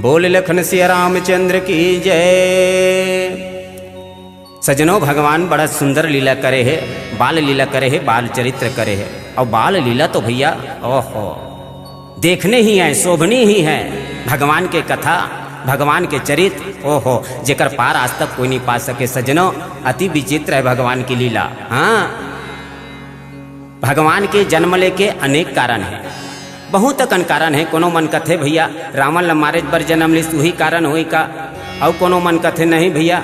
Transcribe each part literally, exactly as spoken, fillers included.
बोल लखन सिया रामचंद्र की जय। सजनो, भगवान बड़ा सुंदर लीला करे हे, बाल लीला करे हे, बाल चरित्र करे हे। और बाल लीला तो भैया, ओहो, देखने ही है, शोभनी ही है। भगवान के कथा, भगवान के चरित्र, ओहो, जेकर पार आज तक कोई नहीं पा सके। सजनो, अति विचित्र है भगवान की लीला। हाँ, भगवान के जन्म लेके अनेक कारण हे, बहुत अकन कारण हे। कोनो मन कथे भैया, रावण ल मारे बर जन्म लिस, उही कारण होई का? अउ कोनो मन कथे नहीं भैया,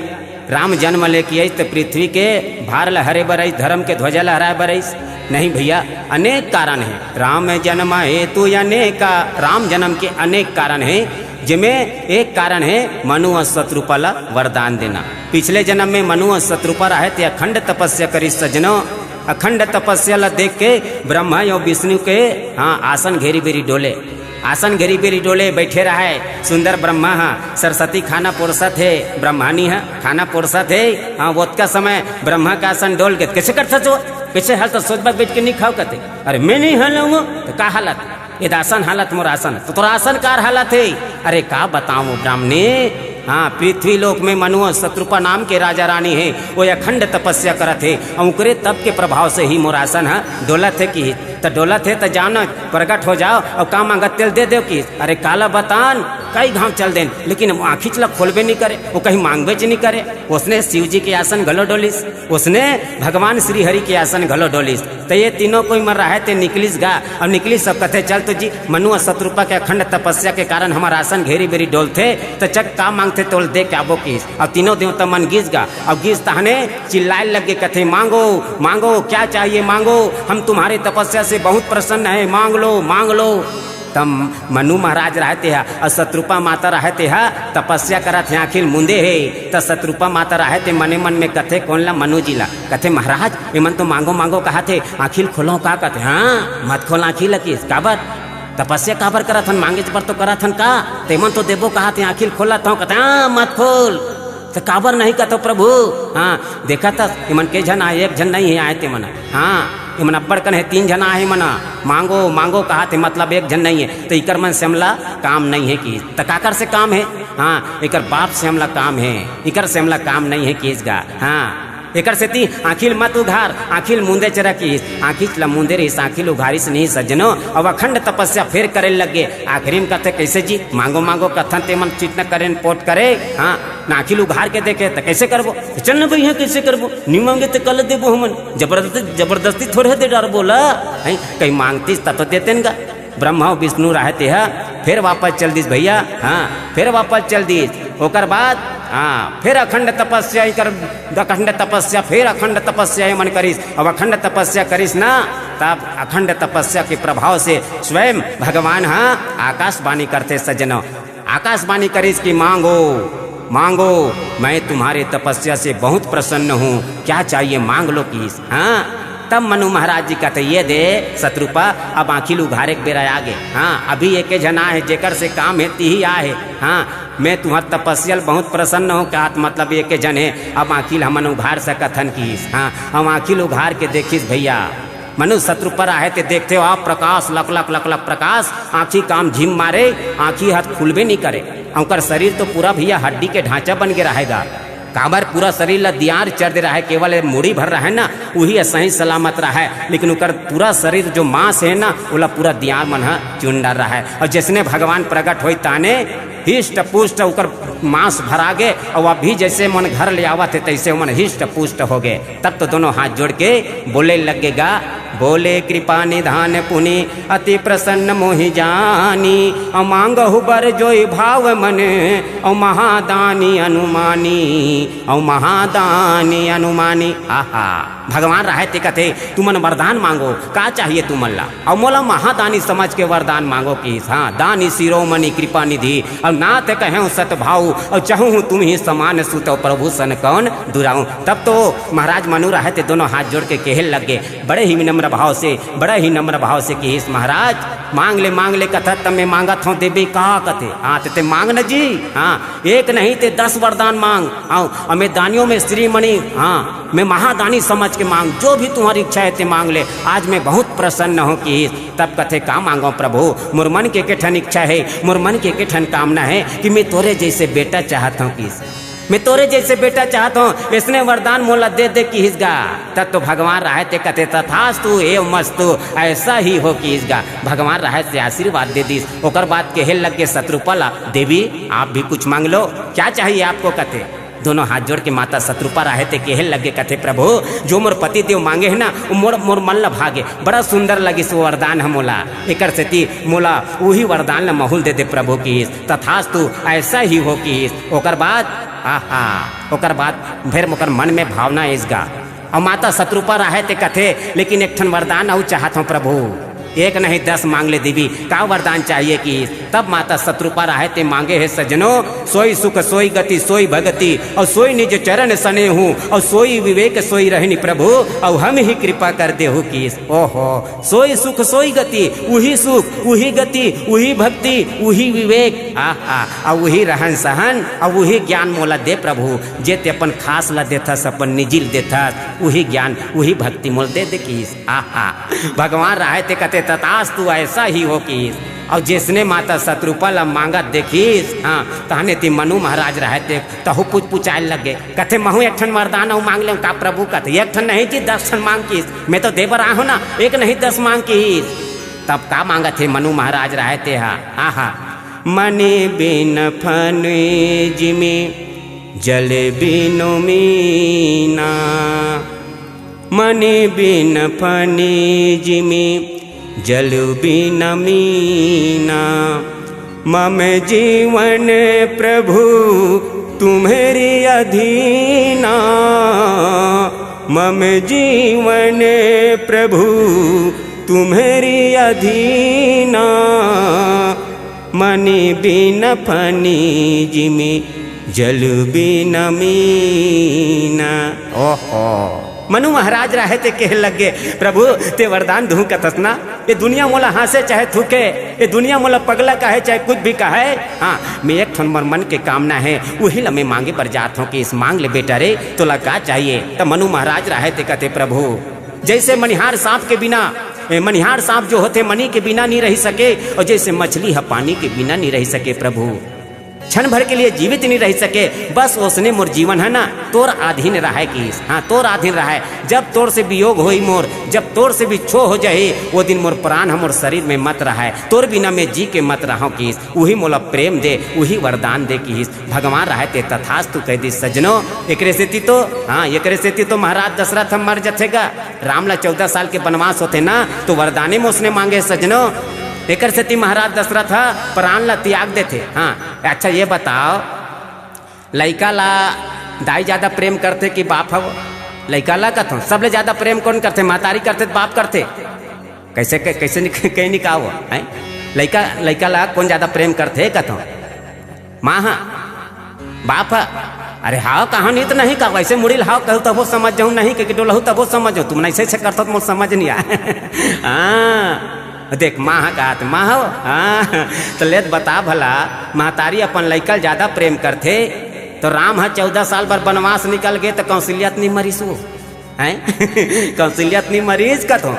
राम जन्म लेके आइस त पृथ्वी के भार ल हरे बर आइस, धर्म के ध्वजा लहराए बर आइस। नहीं भैया, अनेक कारण हे। राम जन्म हेतु अनेका, राम जन्म के अनेक कारण हे, जेमे एक कारण हे मनु अउ शतरूपा ल वरदान देना। पिछले जन्म में मनु अउ शतरूपा रहे ते अखंड तपस्या करिस सजनो। अखंड तपस्या ल देख के ब्रह्मा अउ विष्णु के, हाँ, आसन घेरी बेरी डोले। आसन घेरी बेरी डोले, बैठे रहे सुंदर ब्रह्मा ह। सरस्वती खाना परोसत हे, ब्रह्मानी ह खाना परोसत हे। हाँ, ओतका समय ब्रह्मा का आसन डोल गे। कैसे करथस वो? कैसे हालत? सोच बात बैठ के नहीं खाओ कहते। अरे मैं नहीं हालूंगा तो का हालत? ये दासन हालत मोर आसन, तो तोर आसन कार हालत हे? अरे का बताऊं ब्राह्मणी, हाँ, पृथ्वी लोक में मनु अउ शतरूपा नाम के राजा रानी हे, वो अखंड तपस्या करत हे, अउ ओकरे तप के प्रभाव से ही मोर आसन ह डोलत हे कि, त डोलत हे त जाओ न, प्रगट हो जाओ, अउ का मांगत तेला दे देव कि। अरे काला बतान, कई घाव चल देन, लेकिन वो आँखीच ला खोलबे नहीं करे, वो कहीं मांगबेच नहीं करे। ओसने शिव जी के आसन घलो डोलिस, ओसने भगवान श्री हरि के आसन घलो डोलिस। त ये तीनों कोई मन रहे ते निकलिस गा, अउ निकलिस सब कथे, "चल तो जी, मनु अउ शतरूपा के अखंड तपस्या के कारण हमर आसन घेरी बेरी डोलथे, त चक का मांगथे तोला दे के आबो" किस। अउ तीनों देवता मन गिस गा, अउ गिस तहने चिल्लाए लग गे, कथे, "मांगो, मांगो, क्या चाहिए मांगो, हम तुम्हारे तपस्या से बहुत प्रसन्न है, मांग लो, मांग लो।" तब मनु महाराज रहे ते ह, अउ शतरूपा माता रहे ते ह, तपस्या करत हे, आँखी ल मूंदे हे। त शतरूपा माता रहे ते मने मन में कथे, कोन ला? मनु जी ला। कथे, "महाराज, एमन तो मांगो मांगो कहत हे, आँखी ल खोलो का?" कथे, "हाँ, मत खोल आँखी ल" किस। "काबर? तपस्या काबर करत हन? मांगेच बर तो करत हन का? तेमन तो देबो कहत हे, आँखी ल खोलत हंव।" कथे, "हाँ, मत खोल।" त काबर नहीं कथो प्रभु? हाँ, देखत हस, एमन के झन आए, एक झन नहीं हे आए ते मन। हाँ, एमन अब्बड़ कन हे, तीन झन आहे मन। मांगो, मांगो कहत हे, मतलब एक झन नहीं हे। त इकर मन से हमला काम नहीं हे किस। त काकर से काम हे? हाँ, एकर बाप से हमला काम हे, इकर से हमला काम नहीं हे किस गा। हाँ, एकर सेती आँखी ल मत उघार, आँखी ल मूंदे च रह किस। आँखी ल मूंदे रहिस, आँखी ल उघारिस नहीं सज्जनो, अउ अखंड तपस्या फेर करे लग गे। आखिरी में कथे, "कैसे जी, मांगो मांगो कथन, तेमन चित न करेन पोट करे।" हाँ, ना आँखी ल उघार के देखे, त कैसे करबो? चल न भैया, कैसे करबो? नी मांगे त काला देबो हमन, जबरदस्ती, जबरदस्ती थोड़े दे डारबो ला। हैं, कहीं मांगतिस त तो देतेन गा। ब्रह्मा अउ विष्णु रहे ते ह, फेर वापस चल दिस भैया। हाँ, फेर वापस चल दिस। ओकर बाद, हाँ, फेर अखंड तपस्या, इकर अखंड तपस्या, फेर अखंड तपस्या एमन करिस। अब अखंड तपस्या करिस ना, तब अखंड तपस्या के प्रभाव से स्वयं भगवान ह आकाशवाणी करथे सज्जनो। आकाशवाणी करिस कि मांगो, मांगो, मैं तुम्हारे तपस्या से बहुत प्रसन्न हूँ, क्या चाहिए मांग लो किस। हाँ, तब मनु महाराज जी कहते, "ये दे शतरूपा, अब आँखी ल उघारे के बेरा आ गे। हाँ, अभी एके झन आहे, जेकर से काम हे, तिही आहे। हाँ, मैं तुम्हार तपस्या ल बहुत प्रसन्न हूँ, कहत मतलब एके झन हे, अब आँखी ल हमन उघार सकत हन किस।" हाँ, हम आँखी ल उघार के देखिस भैया, मनु शतरूपा रहे ते देखते हो आप, प्रकाश लक लक लक लक प्रकाश, आँखी काम झिम मारे, आँखी हाथ खुलबे नहीं करे। ओकर शरीर तो पूरा भैया हड्डी के ढांचा बन के रहेगा। काबर पूरा शरीर ला दियार चढ़ दे रहा है, केवल ये मुड़ी भर रहा है ना, वही सही सलामत रहा है, लेकिन ओकर पूरा शरीर जो मांस है ना, ओला पूरा दियार मन ह चुन डार रहा है। और जैसने भगवान प्रगट होई ताने हिष्ट पुष्ट ओकर मांस भरा गे, और अभी जैसे मन घर ले आवत है तैसे मन हिष्ट पुष्ट हो गए। तब तो दोनों हाथ जोड़ के बोले लग गे गा, "बोले कृपा निधान पुनि अति प्रसन्न मोहि जानी, अउ मांगहु बर जोई भाव मन, अउ महादानी अनुमानी, अउ महादानी अनुमानी।" आहा, भगवान रहे ते कथे, "तुमन वरदान मांगो, का चाहिए तुमन ला? अउ मोला महादानी समझ के वरदान मांगो" किस। हाँ, दानी शिरोमणि कृपा निधि, अउ नाथ कहेउ सत भाऊ, अउ चहूँ तुम्ही समान सुत, अउ प्रभु सन कौन दुराऊ। तब तो महाराज मनु रहे ते दोनों हाथ जोड़ के कहे लग गे, बड़े ही विनम्र नम्र भाव से, बड़ा ही नम्र भाव से किहिस, महाराज, मांग ले, मांग ले, कथत त मैं मांगत हौं देबे का कथे। हाँ, ते, ते मांग न जी। हाँ, एक नहीं ते दस वरदान मांग। हाँ, और मैं दानियों में श्रीमणि, हाँ, मैं महादानी समझ के मांग, जो भी तुम्हारी इच्छा है ते मांग ले, आज मैं बहुत प्रसन्न हौं किहिस। तब कथे, का मांगों प्रभु, मोर मन के एके ठन इच्छा है, मोर मन के एके ठन कामना है कि मैं तोरे जैसे बेटा चाहत हौं किहिस। मैं तोरे जैसे बेटा चाहत हौं, इसने वरदान मोला दे दे किहिस गा। तब तो भगवान राहय ते कथे, तथास्तु, एवमस्तु, ऐसा ही हो किहिस गा। भगवान राहय ते आशीर्वाद दे दिस। ओकर बाद केहे लग गे शतरूपा ला, देवी, आप भी कुछ मांग लो, क्या चाहिए आपको कथे। दोनों हाथ जोड़ के माता शतरूपा राहय ते केहे लग गे कथे, प्रभु, जो मोर पति देव मांगे हे ना, वो मोर, मोर मन ला भागे। बड़ा सुंदर लगिस वो वरदान ह मोला। एकर सेती मोला उही वरदान ला महूल दे दे प्रभु किहिस। तथास्तु, ऐसा ही हो किहिस। ओकर बाद, आहा, ओकर बाद फेर ओकर मन में भावना आइस गा। अउ माता शतरूपा राहय ते कथे, लेकिन एक ठन वरदान अउ चाहत हौं प्रभु। एक नहीं दस मांग ले देवी, का वरदान चाहिए किहिस। तब माता शतरूपा राहय ते मांगे हे सज्जनो, सोई सुख सोई गति सोई भगति, अउ सोई निज चरण सनेहू, अउ सोई विवेक सोई रहनी प्रभु, अउ हमहीं कृपा कर देहू किहिस। ओहो, सोई सुख सोई गति, उही सुख, उही गति, उही भक्ति, उही विवेक, आहा, अउ उही रहन सहन, अउ उही ज्ञान मोला दे प्रभु, जे ते अपन खास ला देथस, अपन निजी ल देथस, उही ज्ञान, उही भक्ति मोला दे दे किहिस। आहा, भगवान राहय ते कथे, तथास्तु, ऐसा ही हो किहिस। अउ जइसने माता शतरूपा ला मांगत देखिस, हाँ, तहने ते मनु महाराज राहय ते तहू पुचपुचाय लग गे। कथे, महूं एक ठन वरदान अउ मांग लेंव का प्रभु कथे। एक ठन नहीं जी, दस ठन मांग किहिस। मैं तो दे बर आय हौं ना, एक नहीं दस मांग किहिस। तब का मांगत हे मनु महाराज राहय ते हा, आहा, मनि बिन फनि जिमि जल बिनु मीना, मनि बिन फनि जिमि जल बिन मीना, मम जीवन प्रभु तुम्हरि अधीना, मम जीवन प्रभु तुम्हरि अधीना, मनि बिन फनि जिमि जल बिन मीना। ओहो, मनु महाराज राहय ते कहे लग गे, प्रभु, ते वरदान दूहूं कथस ना, ये दुनिया मोला हांसे चाहे थूके, ये दुनिया मोला पगला कहे चाहे कुछ भी कहे, हाँ, मैं एक ठन मोर मन के कामना हे, उही ला मैं मांगे बर जात हौं किहिस, मांग ले बेटा रे, तोला का चाहिए? त मनु महाराज राहय ते कथे, प्रभु, जइसे मनिहार सांप के बिना, ए, मनिहार सांप जो होथे मनी के बिना नी रहि सके, अउ जइसे मछली ह पानी के बिना नी रहि सके, प्रभु, क्षण भर के लिए जीवित नी रहि सके, बस ओसने मोर जीवन ह ना तोर अधीन राहय किहिस। हाँ, तोर अधीन राहय। जब तोर से वियोग होई मोर, जब तोर से बिछोह हो जाही, वो दिन मोर प्राण ह मोर शरीर में मत राहय, तोर बिना मैं जी के मत राहौं किहिस। उही मोला प्रेम दे, उही वरदान दे किहिस। भगवान राहय ते तथास्तु कहि दिस। सज्जनो, एकरे सेती तो, हाँ, एकरे सेती तो महाराज दशरथ ह मर जथे गा। राम ला चौदह साल के बनवास होथे ना, तो वरदाने म ओसने मांगे सज्जनो। एकर सेती महाराज दशरथ ह प्राण ला त्याग देथे। हाँ, अच्छा ये बताओ, लइका ला दाई जादा प्रेम करथे कि बाप ह? लइका ला कथौं, सबले जादा प्रेम कोन करथे? महतारी करथे त बाप करथे? कइसे, कइसे नि-, कहीं निकाओ, हैं? लइका, लइका ला कोन जादा प्रेम करथे कथौं? माँ ह? बाप ह? अरे हाव कहां, नहीं त नहीं का, वइसे मुड़ी ल हाव कहूं तभो समझ जाहूं, नहीं कहिके डोलहूं तभो समझ जाहूं, तुमन अइसे, अइसे करथव त मोला समझ नइ आय। हाँ, देख, माँ ह कहत, माँ हो, हाँ, त ले त बता भला, महतारी अपन लइका ल जादा प्रेम करथे, त राम ह चौदह साल बर बनवास निकल गे, त कौशल्या त नइ मरिस वो, हैं? कौशल्या त नइ मरिस कथौं,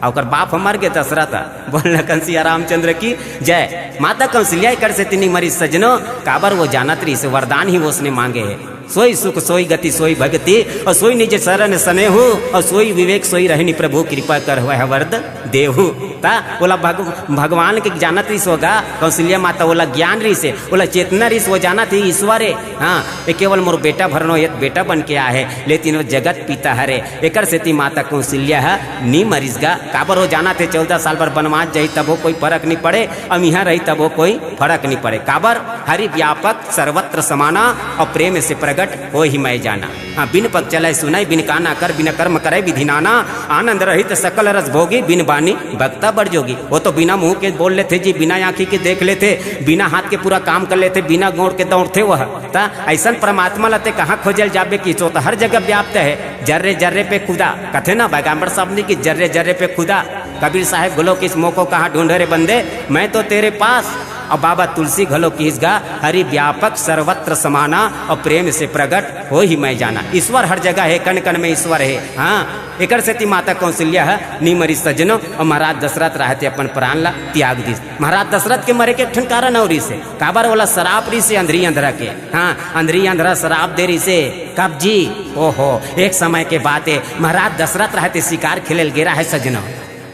अउ ओकर बाप ह मर गे दशरथ ह। बोल न कंसिया रामचंद्र की जय। माता कौशल्या एकर सेती नइ मरिस सज्जनो, काबर वो जानत रहिस, वरदान ही ओसने मांगे हे। सोई सुख सोई गति सोई भगति, अउ सोई निज सरन सनेहू, अउ सोई विवेक सोई रहनी प्रभु कृपा कर वह वरद देहू। त ओला भग-, भगवान के जानत रहिस होगा, कौशल्या माता ओला ज्ञान रहिस हे, ओला चेतना रहिस, वो जानत हे ईश्वर हे। हाँ, ये केवल मोर बेटा भर नो, ये बेटा बन के आए हे, लेकिन वो जगत पिता हरे। एकर सेती माता कौशल्या ह नी मरिस गा, काबर वो जानत हे चौदह साल बर बनवास जाही तभो कोई फरक नी पड़े, अउ इहाँ रही तभो कोई फरक नी पड़े। काबर? हरि व्यापक सर्वत्र समाना, और प्रेम से प्रगट होहि मय जाना। हाँ, बिन पग चलय सुनय, बिन काना कर, बिन कर्म करय विधि नाना, आनंद रहित सकल रस भोगी, बिन बानी बक्ता बड़ जोगी। वो तो बिना मुंह के बोल लेथे जी, बिना आंखी के देख लेथे, बिना हाथ के पूरा काम कर लेथे, बिना गोड़ के दौड़थे वह। त अइसन परमात्मा ल ते कहाँ खोजे ल जाबे कि वो तो हर जगह व्याप्त हे। जर्रे जर्रे पे खुदा, कथे ना बैगंबर साहब ने कि जर्रे जर्रे पे खुदा। कबीर साहब घलो किहिस मोको कहाँ ढूंढे रे बंदे, मैं तो तेरे पास। अउ बाबा तुलसी घलो किहिस गा, हरि व्यापक सर्वत्र समाना, अउ प्रेम से प्रगट होहि मय जाना। ईश्वर हर जगह हे, कण कण में ईश्वर हे। हाँ, एकर सेती माता कौशल्या ह नी मरिस सज्जनो, अउ महाराज दशरथ राहत अपन प्राण ला त्याग दिस। महाराज दशरथ के मरे के एक ठन कारण अउ रिहिसे, काबर ओला सराप रिहिसे अंधरी अंधरा के। हाँ, अंधरी अंधरा सराप दे रिहिसे। कब जी? ओहो, एक समय के बात हे, महाराज दशरथ राहत शिकार खेले ल गे राहय सज्जनो।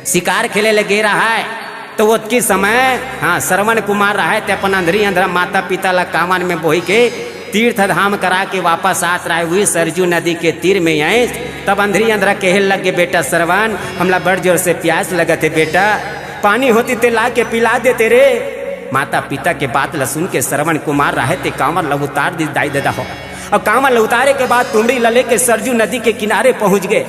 शिकार खेले ल गे राहय, त ओतकी समय, हाँ, श्रवण कुमार राहय ते अपन अंधरी अंधरा माता पिता ला कांवर में बोही के तीर्थ धाम करा के वापस आत राहय, उही सरजू नदी के तीर में आइस। तब अंधरी अंधरा कहे लगे, "बेटा श्रवण, हमला बड़ जोर से प्यास लगत हे बेटा, पानी होतिस ते ला के पिला देते रे।" माता पिता के बात ला सुन के श्रवण कुमार राहय ते कांवर ला उतार दिस दाई ददा हो। अउ कांवर ला उतारे के बाद तुमड़ी ला लेके सरजू नदी के किनारे पहुंच गे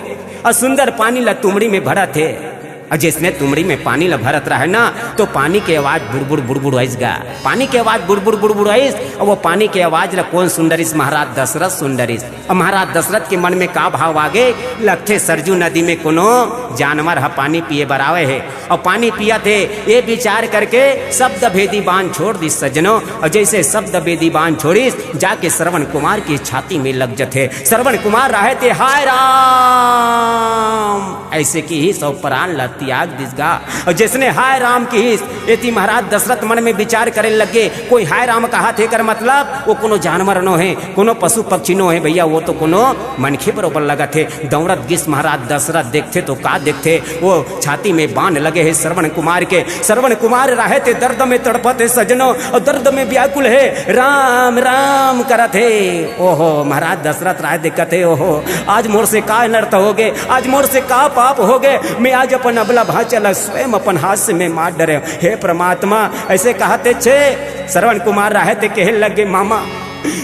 अउ सुंदर पानी ला तुमड़ी में भरत हे। अउ जइसने तुमड़ी में पानी ला भरत राहय ना, त पानी के आवाज बुड़बुड़ बुड़बुड़ होइस गा। पानी के आवाज बुड़बुड़ बुड़बुड़ होइस, अउ वो पानी के आवाज ला कोन सुन डरिस? महाराज दशरथ सुन डरिस। अउ महाराज दशरथ के मन में का भाव आगे? लगथे सरजू नदी में कोनो जानवर ह पानी पिए बर आवे हे। अउ पानी पियत हे, ये विचार करके शब्द भेदी बाण छोड़ दिस सज्जनो। अउ जइसे शब्द भेदी बाण छोड़िस, जाके श्रवण कुमार के छाती में लग जथे। श्रवण कुमार राहय ते, "हाय राम!" अइसे किहिस अउ प्राण ला त्याग दिस गा। अउ जइसने "हाय राम" किहिस, एती महाराज दशरथ मन में विचार करे लगे, कोई "हाय राम" कहत हे, एकर मतलब वो कोनो जानवर नो हे, कोनो पशु पक्षी नो हे भइया, वो तो कोनो मनखे बरोबर लगत हे। दौड़त गिस महाराज दशरथ, देखथे त का देखथे, वो छाती में बाण लगे हे श्रवण कुमार के। श्रवण कुमार राहय ते दर्द में तड़पत हे सज्जनो, अउ दर्द में व्याकुल हे, "राम राम" करत हे। ओहो, महाराज दशरथ राहय ते कथे, "ओहो, आज मोर से का अनर्थ होगे, आज मोर से का पाप होगे, मैं आज अपन अबला भांचा ला स्वयं अपन हाथ से मैं मार डरेंव। हे परमात्मा," अइसे कहत हे छे। श्रवण कुमार राहय ते कहे लगे, मामा,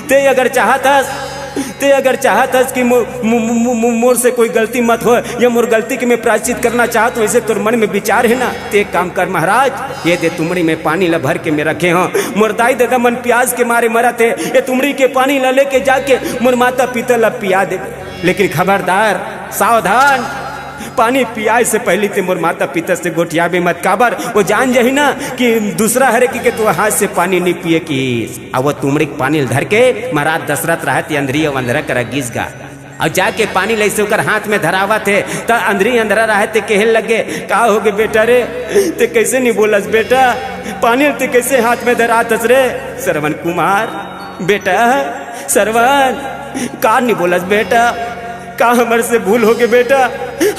ते अगर चाहत हस, ते अगर चाहत हस कि मो-, मो-, मो-, मो-, मो-, मोर से कोई गलती मत होय, या मोर गलती के मैं प्रायश्चित करना चाहत हंव, अइसे तोर मन में विचार हे ना, ते एक काम कर महाराज, ये दे तुमड़ी में पानी ला भर के मैं रखे हंव, मोर दाई ददा मन प्यास के मारे मरत हे, ये तुमड़ी के पानी ला लेके जाके मोर माता पिता ला पिया दे। लेकिन खबरदार, सावधान, पानी पियाए से पहिली ते मोर माता पिता से गोठियाबे मत, काबर वो जान जाही ना कि दूसरा हरे कि के तो हाथ से पानी नी पिए किहिस। अउ वो तुमड़ी के पानी ल धर के महाराज दशरथ राहय ते अंधरी अउ अंधरा करा गिस गा। अउ जाके पानी ल अइसे ओकर हाथ में धरावत हे, त अंधरी अंधरा राहय ते कहे लगे, "का होगे बेटा रे? ते कइसे नी बोलस बेटा? पानी ल ते कइसे हाथ में धरात हस रे?" श्रवण कुमार, बेटा, श्रवण, का नी बोलस बेटा? का हमर से भूल होगे बेटा?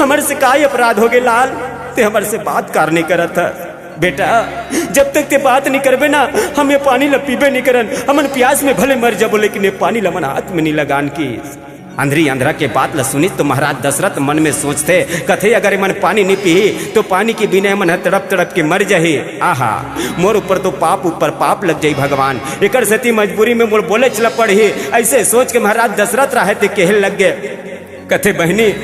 हमर से का अपराध होगे लाल? ते हमर से बात कार नी करत हस? बेटा, जब तक ते बात नी करबे ना, हम ये पानी ल पीबे नी करन। हमन प्यास में भले मर जाबो, लेकिन ये पानी ल हमन हाथ में नी लगान किहिस। अंधरी अंधरा के बात ल सुनिस त महाराज दशरथ मन में सोचथे, कथे, "अगर एमन पानी नी पीही त पानी के बिना एमन ह तड़प तड़प के मर जाही। आहा, मोर ऊपर तो पाप ऊपर पाप लग जाही भगवान, एकर सेती मजबूरी में मोर बोलेच ल पड़ही।" अइसे सोच के महाराज दशरथ राहय ते कहे लगे, कथे, "बहिनी,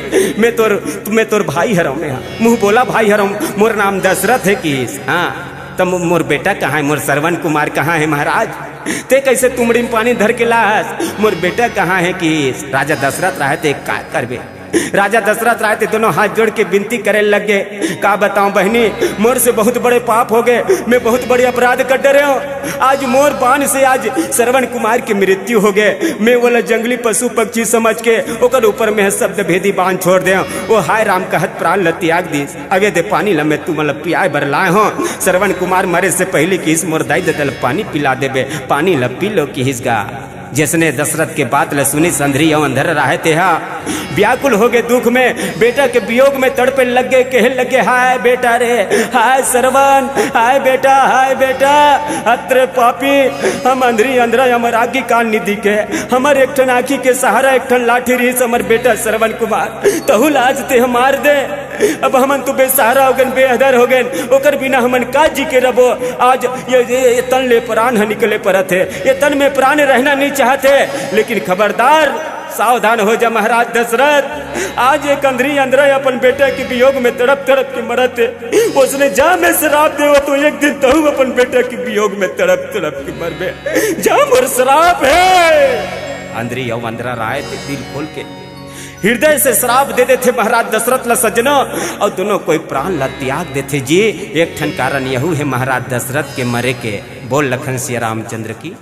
मैं तोर, मैं तोर भाई हरंव, मैं हा मुंह बोला भाई हरंव, मोर नाम दशरथ हे" किहिस। हाँ, त मो-, मोर बेटा कहाँ हे, मोर श्रवण कुमार कहाँ हे महाराज? ते कइसे तुमड़ी में पानी धर के लाहस? मोर बेटा कहाँ हे किहिस? राजा दशरथ राहय ते का करबे? राजा दशरथ राहय ते दोनों हाथ जोड़ के बिनती करे लगे, "का बतावंव बहिनी, मोर से बहुत बड़े पाप होगे, मैं बहुत बड़े अपराध कर डरेंव। आज मोर बाण से आज श्रवण कुमार के मृत्यु होगे। मैं वोला जंगली पशु पक्षी समझ के ओकर ऊपर में शब्द भेदी बाण छोड़ देंव।" वो हाय राम कहत प्राण ल त्याग दिस। अब ये दे पानी ल मैं तुमन ल पियाए बर लाए हंव। श्रवण कुमार मरे से पहिली किहिस, "मोर दाई ददा ल पानी पिला देबे, पानी ल पी लो" किहिस गा। जइसने दशरथ के बात ल सुनिस अंधरी अउ अंधरा राहय ते हा, व्याकुल हो गए दुख में, बेटा के वियोग में तड़पे लग गए, कहे लग गए, "हाय बेटा रे, हाय सरवन, हाय बेटा, हाय बेटा, अत्रे पापी, हम अंधरी अंधरा, हमर आँखी कान निधि के, हमर एक ठन आँखी के सहारा एक ठन लाठी रहिस, हमर बेटा सरवन कुमार, तहू ला आज ते ह मार दे।" अब हमन तो बेसहारा हो गन, बेहदर हो गन, ओकर बिना हमन का जी के रबो? आज ये, ये, ये तन ले प्राण ह निकले परत हे, ये तन में प्राण रहना नहीं चाहत हे। लेकिन खबरदार, सावधान हो जा महाराज दशरथ, आज एक अंधरी अंधरा अपन बेटा के वियोग में तड़प तड़प के मरत हे, उसने जा मैं श्राप देवत हूँ, एक दिन तहू अपन बेटा के वियोग में तड़प तड़प के मरबे, जा मोर श्राप हे। अंधरी अउ अंधरा राय ते दिल खोल के हृदय से श्राप दे देथे महाराज दशरथ ला सज्जनो, अउ दोनों कोई प्राण ला त्याग देथे जी। एक ठन कारण यहू हे महाराज दशरथ के मरे के। बोल लखन सिया रामचंद्र की।